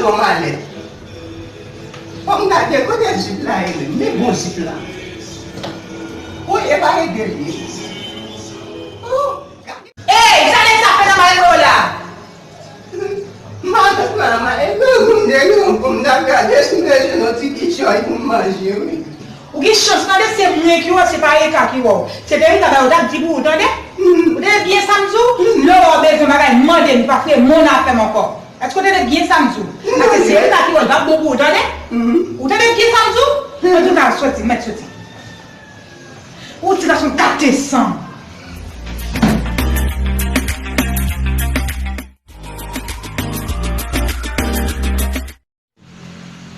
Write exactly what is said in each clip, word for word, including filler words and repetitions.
Yon malèt. Fò m gade kote jip la ye menm. Men bon jip la. Wi, e pa rete l ye. Oh, gade. Ey, sa nèg sa fè nan malèt mwen la? Matant la, malèt mwen, m te gen yon bon, m t ap gade si m te jwenn yon ti kichòy pou m manje, wi. Ou gen chans, tande, se mwen ki wè w, se pa Eka ki wè w. Se veritab la, ou t ap di pou ou, tande? Ou tande byen sa m di w? Lè w bezwen bagay, mande m, pa fè mon afè m ankò. Èske w tande byen sa m di w? Paske se Eka ki wè l, l p ap bon pou ou, tande? Ou tande byen sa m di w? Antouka, soti, mèt soti. Ou ti gason gate san.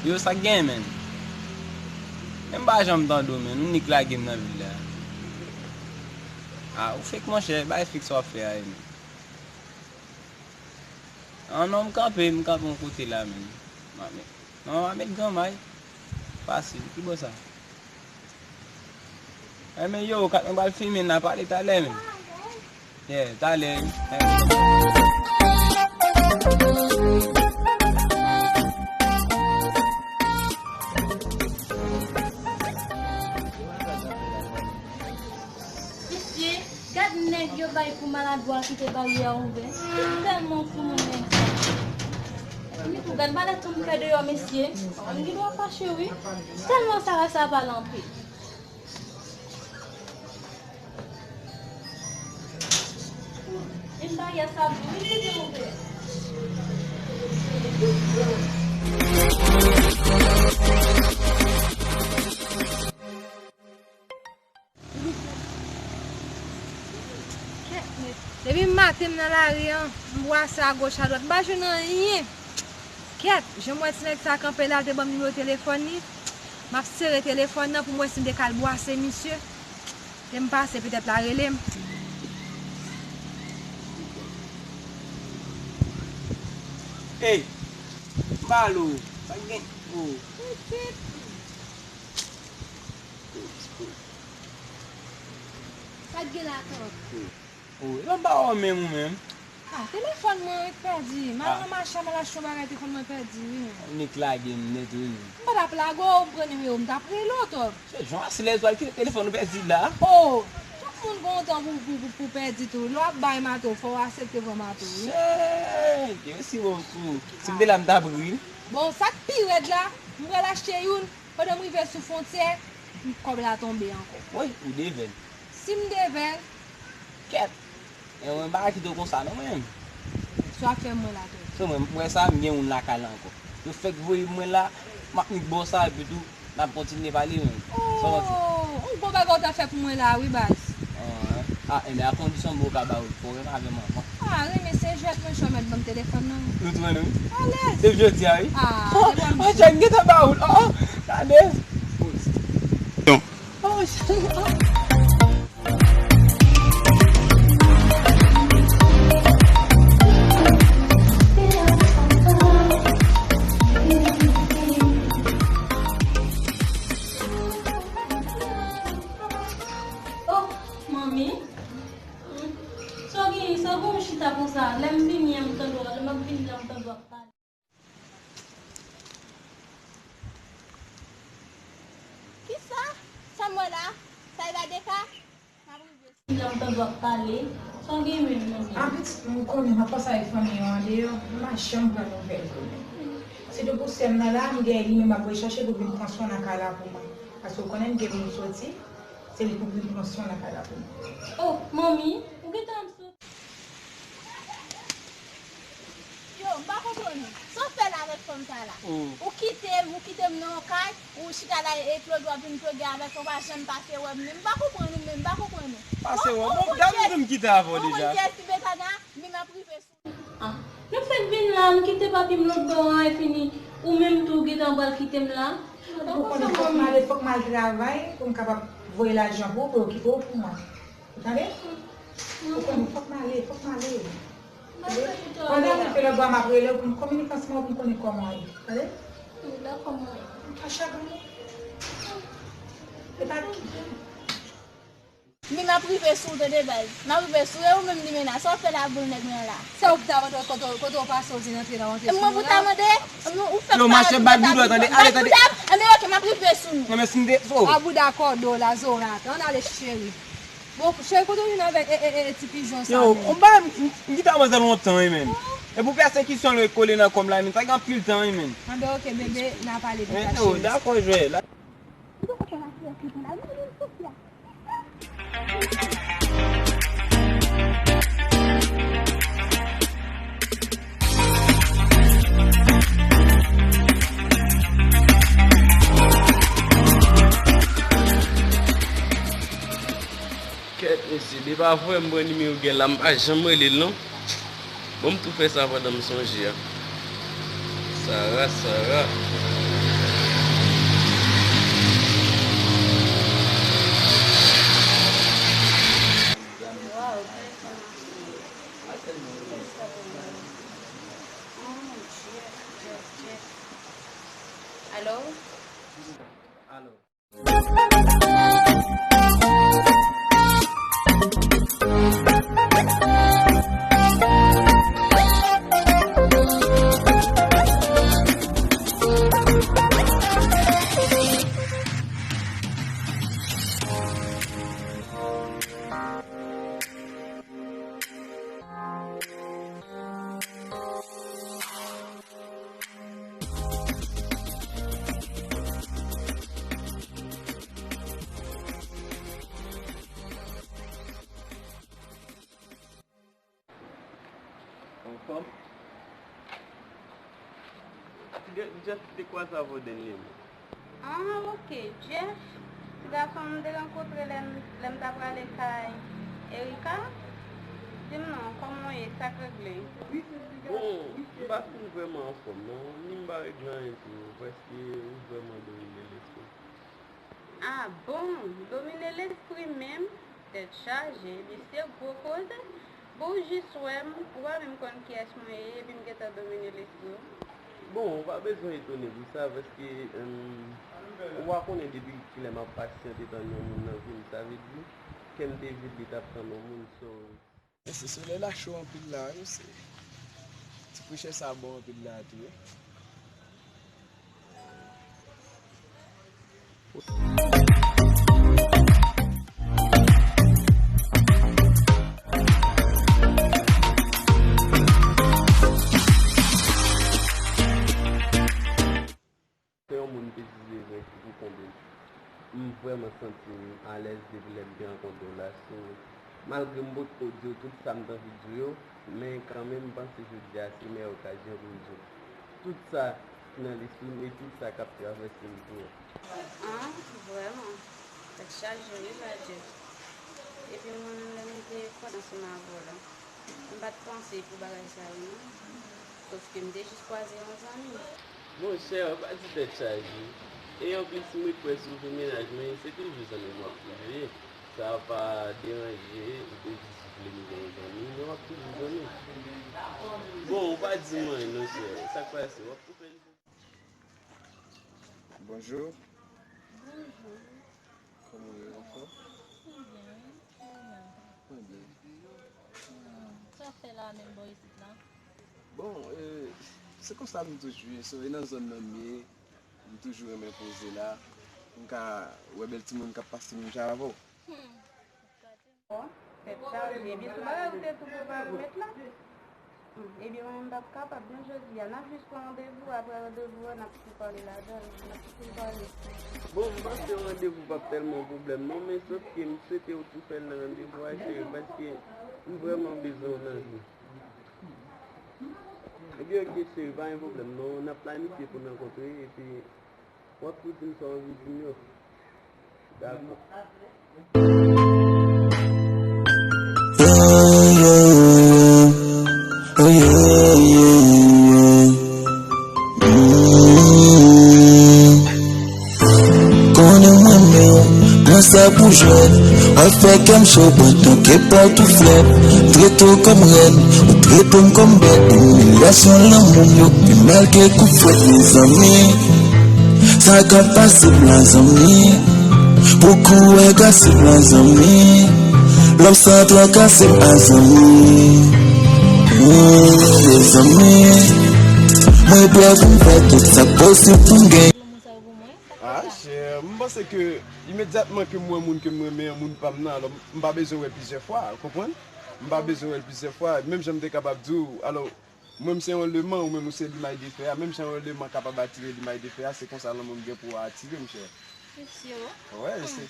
Yo, sa k genyen, menn? Men m pa janm tande w, menn. Ou nik lage m nan vil la. A, ou fake, monchè, bay fake sa w ap fè a, menn. An non, m kanpe, m kanpe yon kote la, menn. M a met, non, m a met granmay. Fasil, ki bò sa? Enben yo, kat mwen pral fimen n a pale talè menm. Yeah, talè. Mesye, gad nèg yo bay pou maladwa kite baryè a ouvè. Li tèlman fou moun nèg sa. Epi tou gad malèt tou m fè deyò mesye. M gen dwa fache wi. Tèlman sa rès la pale anpil. Vin baryè sa vre wi, kite ouvè. Depi maten m nan lari an, m bwase agoch adwat, m pa jwenn anyen. Kèt, jan m wè ti nèg sa kanpe la, l te ban m nimewo telefòn li. M ap sere telefòn nan pou m wè si m te ka al bwase misye. Lè m pase, petèt l a rele m. Ey, m pale w, sa k gen? Oh. Sa k gen la ankò? Oh, e pa m pa wè w menm ou menm. Ah, telefòn mwen wi k pèdi. M al nan mache, m al achte yon bagay, telefòn mwen pèdi wi menm. Ou nik lage m nèt wi menm. M pa t ap lage w, m pran nimewo w, m t ap rele w twòp. Se jan w ap silèz w al kite telefòn ou pèdi la. Oh, tout moun gen yon tan pou, pou, pou, pou pèdi tou. Lè w ap bay mato, fò w aksepte pran mato wi. Chè, gen osi bon kou. Si m te la, m t ap ri. Bon, sa k pi rèd la, m pral achte youn, pandan m rive sou fwontyè, kòb la tonbe ankò. Woy, ou devè l. Si m devè l. Kèt! E mwen m pa ka kite w konsa non mwen menm. Sa w ap fè mwen la tou? Se mwen, m wè sa, m gen youn lakay la ankò. Yo fèk voye mwen la, m ap nik bò sa, epi tou, n ap kontinye pale menm. Sa w panse? Oh, yon bon bagay w ta fè pou mwen la wi baz. Ah, enben a kondisyon m ka ba ou l, fò w renmen avè m ankò. Ah, renmen se jwèt mwen, chò mèt ban m telefòn nan. Nou tou renmen wi. Alèz. Depi jodi a wi. Ah, oh, oh, Jack, m gentan ba ou l. Oh, oh, gade. Oh, Jack. Oh. Oh, manmi. Sa w genyen, sa w genyen chita konsa? Lè m vini an, m tande w, lè m ap vini la, m tande w ap pale. Kisa? Sa m wè la? Sa e la de ka? M ap rive. Lè m tande w ap pale, sa w gen menm, manmi? A pitit mwen, ou konnen m ap pase avèk fanmi yo andeyò, m pa janm pran nouvèl yo menm. Sitou pou sè m nan la, m genyen li menm m ap voye chache pou vin pran swen lakay la pou mwen. Paske ou konnen m gen pou m soti, se li pou vin pran swen lakay la pou mwen. Oh, manmi, ou gentan ap soti? Yo, m pa konprann ou. Sa w fè la avèk fanm sa la? Oh. Ou kite m, ou kite m nan yon kay, ou chita la e ploge, w ap vin ploge avèk fanm, w pa janm pase wè m menm. M pa konprann ou menm, m pa konprann ou. Pase wè m? Bon, gade tou m kite avè w deja. Ou konn kiyès ki Betana? Men m ap rive sou ou. Ah, nou fèk vin la, m kite papi m lòt bò an, e fini. Ou menm tou, ou gentan pral kite m la. Ou konnen fòk m ale, fòk m al travay, pou m kapab voye lajan pou ou, pou yo kite w pou mwen. Ou tande? Ou konnen fòk m ale, fòk m ale. Pandan m rive lòt bò a, m ap rele w pou m kominike ansanm avè w pou m konnen kòman w ye. Tande? M pa chagren non. E pa kite m. Mi, m ap rive sou ou, tande, baz. M ap rive sou ou, e ou menm, Limena, sa w ap fè la, boul nèg mwen an la? Se ou ki ta mande kote, kote w pase, ou vin antre la, w antre sou mwen la? E mwen pou ta mande? Ou fè m pale, bat boudòy, tande, ale, tande. Bat boudòy, enben, oke, m ap rive sou nou. Non, men si m te, oh. A bouda kòdo la, Zorat. Ann ale, cheri. Bon, cheri, kote w vin avèk, e, e, e, e, ti pijon sa menm? Yo, on bagay, m, m, m gentan manzè lontan, wi, menn. E pou pèsekisyon l kole nan kò m la, menn, sa gen anpil tan, wi, menn. Anben, oke, bebe, n a pale pi ta, cheri. Yo, dakò, jwè. Kèt, mesye, depi avwè m pran nimewo gèl la, m pa janm rele l non. Bon, m tou fè sa pandan m sonje a. Sara, Sara. Waw, telefòn nan sone. Jeff, Jeff, Jeff. Alo? Alo. Anfòm? Jeff te kwaze avè w dènyèman. Ah, ok. Jeff, ti gason m te rankontre lè m, lè m ta prale kay Erika. Di m non, kòman w ye, sa k regle? Bon, m pa fin vrèman anfòm non, ni m pa regle anyen tou, paske ou vrèman domine lespri m. Ah bon, domine lespri menm? Tèt chaje, mesye gwo koze. Bon, w jis wè m, ou pa menm konn kiyès mwen ye, epi m gentan domine lespri w. Bon, ou pa bezwen etone pou sa, paske, em, ou pa konnen depi kilè m ap pasyante tann yon moun nan vi m, sa vle di, kè m te vide li t ap tann yon moun, so. Mesye, solèy la cho anpil la, wi, mesye. Ti frechè sa bon anpil la tou, wi. Se yon moun m te sipoze renmen pou konbyen. M vrèman santi m alèz depi lè m te rankontre w la. So, malgre m potko di w tout sa m t anvi di w yo, men kanmenm m panse jodi a se meyè okazyon pou m di w tout sa ki nan lespri m e tout sa k ap travèse m pou ou. Ah, vrèman? Tèt chaje wi la, Jeff. Epi mwen menm lè m te pran ansanm avè w la, m pa t panse pou bagay sa yo non. Sòf ke m te jis kwaze yon zanmi. Monchè, pa di tèt chaje. E anplis, m ret kwè si w vin mennaj mwen, se toujou zanmi m w ap toujou ye. Sa pa deranje, ou te jis vle m gen yon zanmi, men w ap toujou zanmi. Bon, ou pa di m anyen non, chè. Sa k pase? W ap tou fè l. Bonjou. Bonjou. Kòman w ye, anfòm? Mwen byen, wi. Mwen byen. Hmm, sa w ap fè la menm bò isit la? Bon, e, se konsa m toujou ye, so, e nan zòn nan m ye, m toujou renmen poze la, pou m ka wè bèl timoun k ap pase menm jan avè w. Hmm. Bon, tèt chaje. Ebyen, sou bagay ou te tou pou pa remèt la. Hmm, ebyen, mwen menm m p ap kapab non jodi a. N ap jis pran randevou, apre randevou an, n ap tou pale ladan l, n ap tou pale. Bon, m panse randevou p ap tèlman pwoblèm non, men sòf ke m swete w tou fè l nan randevou a, cheri, paske m vrèman bezwen w nan vi. Ebyen, oke, cheri, pa gen pwoblèm non, n ap planifye pou n rankontre, epi w ap tou di m sa w anvi di m yo. Dakò. Yeah, yeah, yeah. Oh, yeah, yeah, yeah. Mm. Konnen mwen menm, mwen sa pou jwèt. W ap fè kè m cho pandan ke pòt ou flèt. M trete w kòm rèn, ou trete m kòm bèt. Imilyasyon lanmou m yo pi mal ke kout fwèt, mezanmi. Sa k ap pase m la, zanmi? Poko wè gras m la, zanmi. Lòm sa twa kase a zanmi. Wi, zanmi. Mwen prè pou m fè tout sa k posib pou m gen. Ah, chè, m panse ke imedyatman ke m wè moun ke m renmen an, moun pa m nan, alò, m pa bezwen wè l plizyè fwa, ou konprann? M pa bezwen wè l plizyè fwa, menm jan m te kapab di w, alò, mwen m se yon leman, ou menm ou se limay de fè a, menm jan yon leman kapab atire limay de fè a, se konsa lanmou m gen pou atire m, chè. Se si, wi. Wè, se.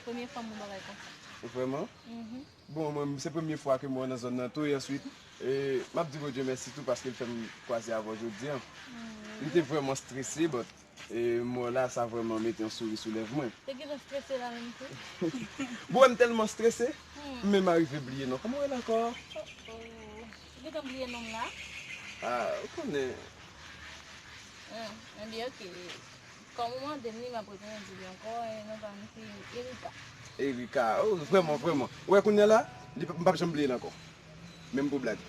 Premye fwa m wè bagay konsa. Vrèman? Mhm. Bon, mwen, se premye fwa ke m wè w nan zòn nan tou, e answit, e, m ap di Bondye mèsi tou paske l fè m kwaze avè w jodi a. Li te vrèman strese, but, e, m wè w la, sa vrèman mete yon souri sou lèv mwen. Te gentan strese la menm tou? Bon, m tèlman strese, m menm arive bliye non. Kòman w rele ankò? Oh, oh. Ou gentan bliye non m la? Ah, ou konnen. Ah, ebyen, ok. Kòm ou mande m li, m ap retounen di li ankò, e, non pa m se Erika. Erika, oh, vrèman, vrèman. Ou wè kounye a la, li p-, m p ap janm bliye l ankò. Menm pou blag.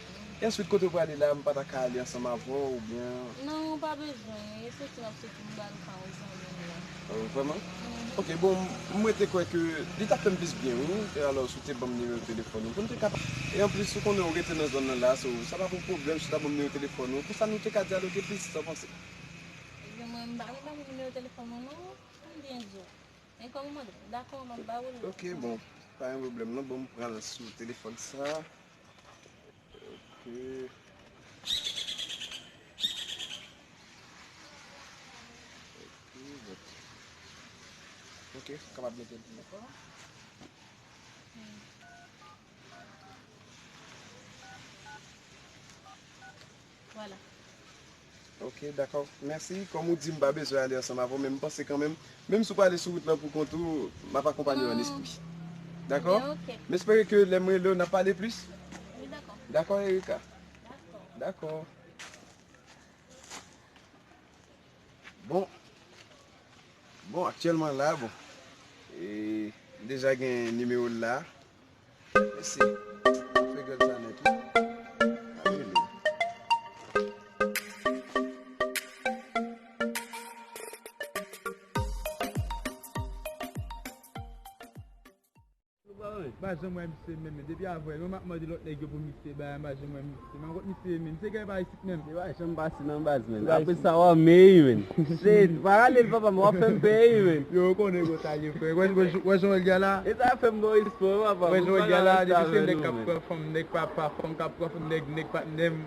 E answit, kote w prale la, m pa ta ka ale ansanm avè w, oubyen? Non, ou pa bezwen. E soti m ap soti, m pral ka rezonnen la. Oh, vrèman? Mhm. Ok, bon, m, mwen te kwè ke li t ap fè m plis byen, wi. E alò, si w te ban m nimewo telefòn ou, pou n te kapab. E anplis, ou konnen w rete nan zòn nan la, so, sa pa pou pwoblèm, si w ta ban m nimewo telefòn ou, konsa nou te ka dyaloge plis, sa w panse? Ebyen, mwen, m pa gen bagay nimewo telefòn ou non, m byen di w. Men kòm ou mande m, dakò, m ap ba ou l. Ok, bon, pa gen pwoblèm non, bon, m pran l sou telefòn sa. Ok. Ok, bon. Ok, w kapab mete l. Dakò. Hmm. Vwala. Ok, dakò. Mèsi. Kòm ou di, m pa bezwen ale ansanm avè w, men m panse kanmenm, menm si w prale sou wout lan pou kont ou, m ap akonpanye w an espri. Dakò? Ebyen, ok. M espere ke lè m rele w, n ap pale plis. Wi, dakò. Dakò, Erika? Dakò. Dakò. Bon. Bon, aktyèlman la, bon. E, m deja gen nimewo l la. Mesye, fè gèl sa nèt, wi. Pa rele. Pa janm wè misye menm, men depi avè l, mwen m ap mande lòt nèg yo pou misye bay, m pa janm wè misye. Men ankò misye menm, se gay pa isit menm. Li pa janm pase nan baz, men. Apre sa, w a meri, men. Shit, pa rale l, papa, men w ap fè m peye, men. Yo, ou konnen konsa l ye, frè. Wè, wè, wè jan w wè l la? E sa fè m ba w respè, papa. Wè jan w wè l la, depi se nèg k ap pran fanm, nèg pa, pa fanm k ap pran fanm, nèg, nèg patnè m.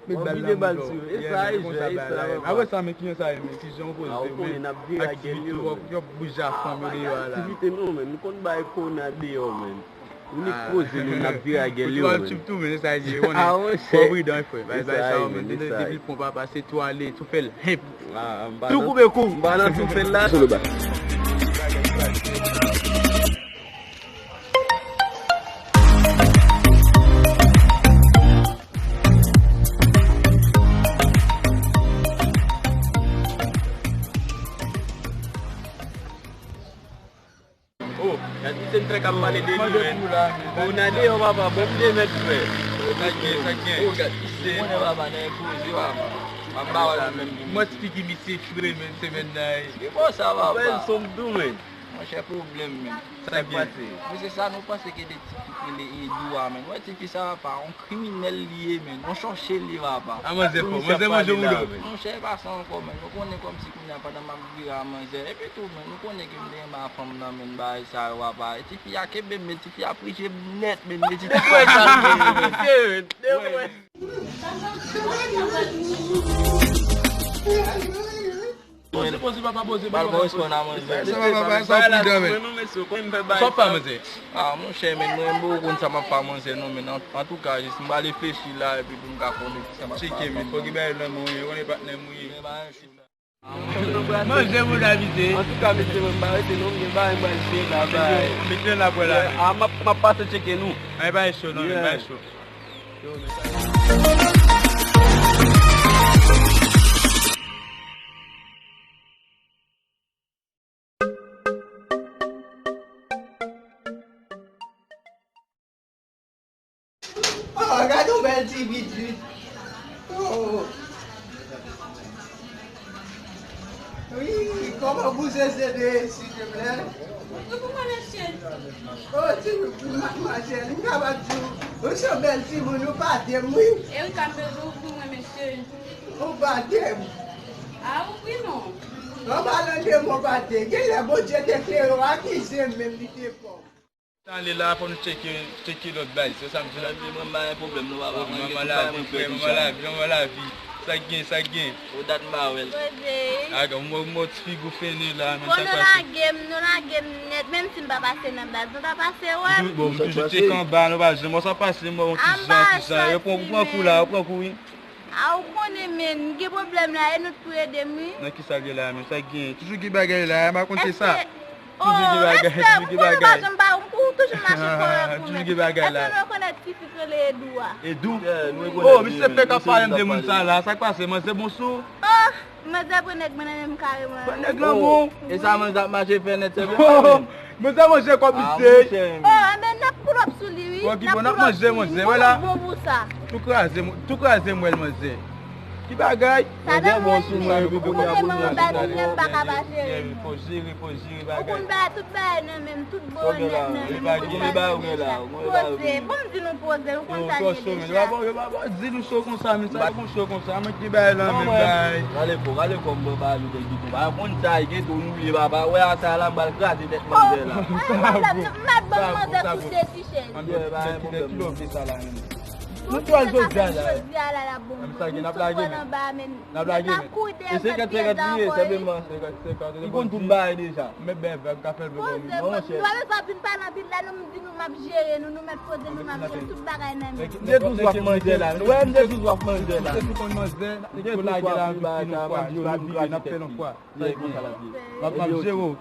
Met bal la, vide bal sou yo. E sa, e jwè, e sa, papa. Apre sa, men, kijan sa ye, men, kijan w poze, men? Aktivite w ap, w ap bouje a fanm yo deyò a la. Aktivite non, men, nou konn bay kona deyò, men. Nou nik poze nou, n ap vire a gèl yo, men. Tou, men, e sa ye, konnen. Fò pridan, frè. Bay, bay sa yo, men, depi l pran papa, se tou ale, tou fè l. Tou koupe kou. M pa nan tou fè l la. Solo ba. Oh, gad misye m fè k ap pale de li, men. Oh, n a deyò, papa, bon, m de mèt, frè. Sa k gen, sa k gen? Oh, gad misye. Ou konnen, papa, nan enpoze, papa. M ap ba w menm. Mwen eksplike misye fre, men, semèn nan, e. Li konsa, papa. Bèl son m tou, men. Monchè, pwoblèm, men. Sa k pase? Men se sa nou panse ke de ti fi k rele Edou a, men. Wè ti fi sa, papa, yon kriminèl li ye, men. Yon chòche li ye, papa. A manzè fò, manzè manje mouda, men. Monchè, e pa sa ankò, men. Nou konnen kòmsi kounye a pandan m ap vire a manzè. Epi tou, men, nou konnen ke m te renmen a fanm nan, men, bagay sa yo, papa. E ti fi a kenbe m, men ti fi a prije m nèt, men. Men ti fi a prije m nèt, men. Poze, poze, papa, poze, papa, poze. Sa va, papa, sa w pridan, men. Sa w pa, manzè? Ah, monchè, men, mwen, mwen, ou konn sa m ap fè a manzè, non, men, an, antouka, jis m va reflechi la, epi pou m ka konnen kisa m ap fè. Tcheke, men, fò gen bagay nan men w, ou konnen patnè m ou ye. Manzè, mouda, vite. Antouka, mesye, mwen, m pa rete, non, m gen bagay, m pral fè la, bagay. Mete nan pwen la, men. Ah, m ap, m ap pase tcheke nou. Ay, pa cho, non, men, pa cho. Oh, gade yon bèl ti pitit. Oh. Wi, Kòman bouzen se de silvouplè? Wi pou mwen mesye. O ti matmwazèl, m kapab di w, ou se yon bèl timoun, ou pate m wi. Erika, m bezwen w pou mwen mesye. Ou pate m. A ou wi non. Anba lande m ou pate. Genlè Bondye te klere w akize m menm li te fò. Tan ale la, fò nou tcheke, tcheke lòt bay. Se sa m di la. Mwen pa gen pwoblèm non papa. Mwen gen tout bay mwen prè deja. Manman lavi, manman lavi. Sa k gen, sa k gen? O dat m pa wè l. Aga, mò, mò ti figi w fennen la, menm sa k pase. Bon, nou lage m, nou lage m nèt, menm si m pa pase nan baz, nou ta pase wè m. Bon, m toujou tcheke anba, nou pa janm wè sa pase, mò, yon ti jan, ti jan. Yo pran, yo pran kou la, yo pran kou wi. A ou konnen men, m gen pwoblèm la, e nou t pou ede m wi. Nan kisa l ye la menm? Sa k gen? Toujou gen bagay la, m pa konn se sa. Toujou gen bagay, toujou gen bagay. Ou pa janm ba, ou toujou mache kòrèk ou menm. Toujou gen bagay la. Èske nou rekonèt ti fi k rele Edou a? Edou? Oh, misye fèk ap pale m de moun sa la. Sa k pase? Manzè bon sou? Oh, manzè pran nèg mwen nan men m kareman. Pran nèg lan bon. E sa manzè ap mache fè nèt se vre menm. Manzè manje kòb li se. Oh, enben n ap pull up sou li wi. Bon, ki bon, n ap manje manzè, wè la. Bon pou sa. Tou kraze, tou kraze m wè l manzè. Ki bagay? Sa nan bon sou mwen epi pou mwen pou mwen bay pou mwen m pa ka pa jere. Fò jere, fò jere bagay. Ou konn bay tout bagay nan men m, tout bon nan men m. Li pa gen, li pa gen la. Poze, bon m di nou poze, nou konn sa n ye deja. Yo pa bon, di nou cho konsa, men sa yo bon cho konsa, mwen ki bay lan men bay. Rale fò, rale fò m ban ba nou de giton. Pa konn sa, gen tou nou ye papa. Wè a sa la m pral kraze tèt manzè la. Sa bon. M ap ban manzè kouse ti chèz. Ann fè ti tèt love sa la menm. Nou twal jodi a la. Jodi a la l ap bon. Menm sa gen n ap lage men. N ap lage men. E senkant senkant li ye senpleman. Senkant senkant. Li konn tout bagay deja. Men ben vèb ka fè l vre. Monchè. Nou pa bezwen ap vin pale anpil la, nou m di nou m ap jere nou, nou mèt poze nou, m ap jere tout bagay nan men. M te toujou ap manzè la. Wè, m te toujou ap manzè la. M te toujou konn manzè, n ap lage la anpil, n ap fè l yon fwa. Sa e konsa l ap ye. M ap, m ap jere w.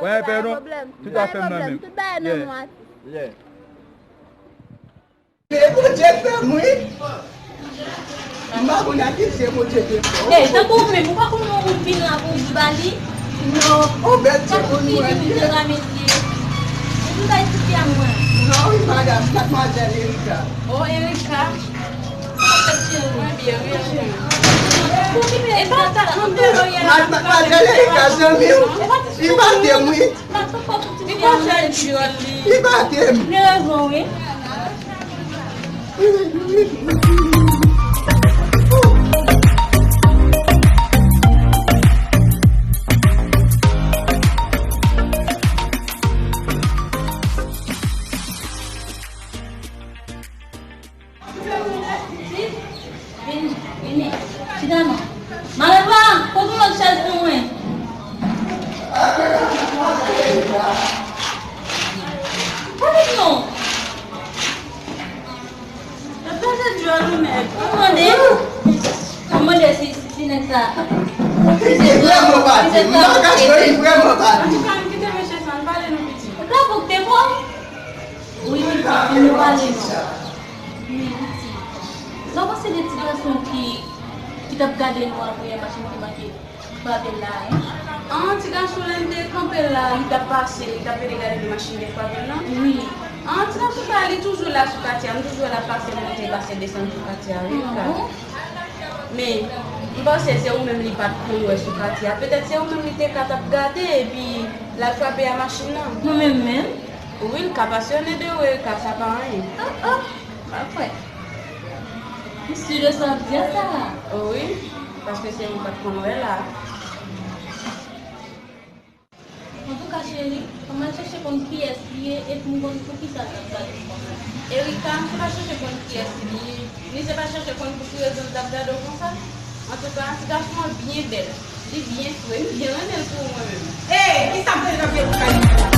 Wè, pè non. Tout afè m nan men m. Tout bagay nan men w. Yeah. Men Bondye fè m wi. M pa konn a ki se Bondye te fè w. Ey, tankou ou menm, ou pa konn yon wout vin la pou w di ba li? Non, on bèl timoun mwen ye. Ou vin bay ti fi a mwen. Non, wi, madam, madmwazèl Erika. Oh, Erika. Sa w ap fè cheri? Mwen byen, wi, mwen. Pou ki mwen e pa ta, mwen te voye la. Madmwazèl Erika, zanmi w, li bate m wi. Li bate m. Li gen rezon wi. Vini, vini. Chita non. Maleva, pote yon lòt chèz pou mwen. Pote non. Yo peze djòl ou nèg. Ou tande? Ou mande si, si, si nèg sa. Li vrèman bati. M pa kache, li vrèman bati. Antouka, ann kite mesye sa, ann pale nou pitit. Ou ka pou te bon? Wi, pitit, vin nou pale non. Wi, pitit. Sa w panse de ti gason ki, ki t ap gade nou apre machin ki manke frape l la, en? An, ti gason, lè n te kanpe l la, li t ap pase, li t ap pede gade de machin ki frape l lan? Wi. An, ti gason sa, li toujou la sou katye a, m toujou wè l ap pase monte, pase desann sou katye a, wi, Erika. Men, m panse se ou menm li pa t konn wè sou katye a. Petèt se ou menm li te ka t ap gade, epi l al frape a machin nan. Mwen menm menm? Wi, l ka pasyone de ou, Erika, sa pa anyen. Oh, oh, m pa kwè. Ou si de sa w ap di a, Sara? Wi, paske se ou m pa t konn wè la. Antouka, cheri, ann al chèche konn kiyès li ye epi m konn poukisa l t ap gade m konsa. Erika, m se pa chèche konn kiyès li ye, ni se pa chèche konn pou ki rezon l t ap gade w konsa. Antouka, ti gason an byen bèl, li byen fre, m byen renmen l pou ou mwen menm. Ey, kisa m te nan pye pou kay mwen la?